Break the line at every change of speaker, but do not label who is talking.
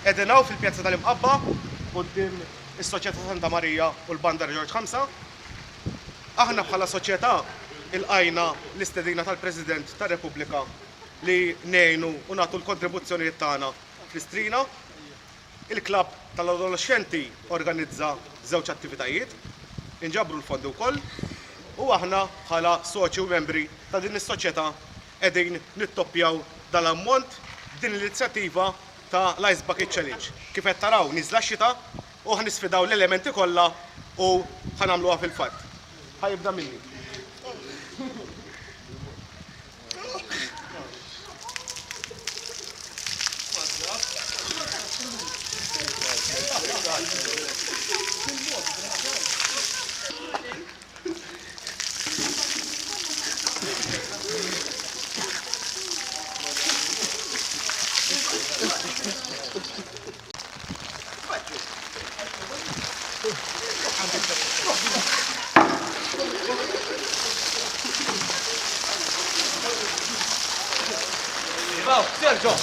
Qegħdin hawn fil-Pjazza tal-Imqabba quddiem is-Soċjetà Santa Marija u l-Banda Re Ġorġ Ħamsa. Aħna bħala soċjetà ilqajna l-istedina tal-President tar-Repubblika li ngħinu u nagħtu l-kontribuzzjonijiet tagħna fl-Istrina. Il-klabb tal-adoloxxenti organizza żewġ attivitajiet, inġabru l-fondi wkoll u aħna bħala soċi u membri ta' din is-soċjetà qegħdin nittoppjaw dal-ammont b'din l-inizjattiva ta' l-Ice Bucket Challenge. Kif qed taraw nieżla x-xita u ħa nisfidaw l-elementi kollha u ħa nagħmluha fil-fatt. Ħa jibda minni.
Sergio!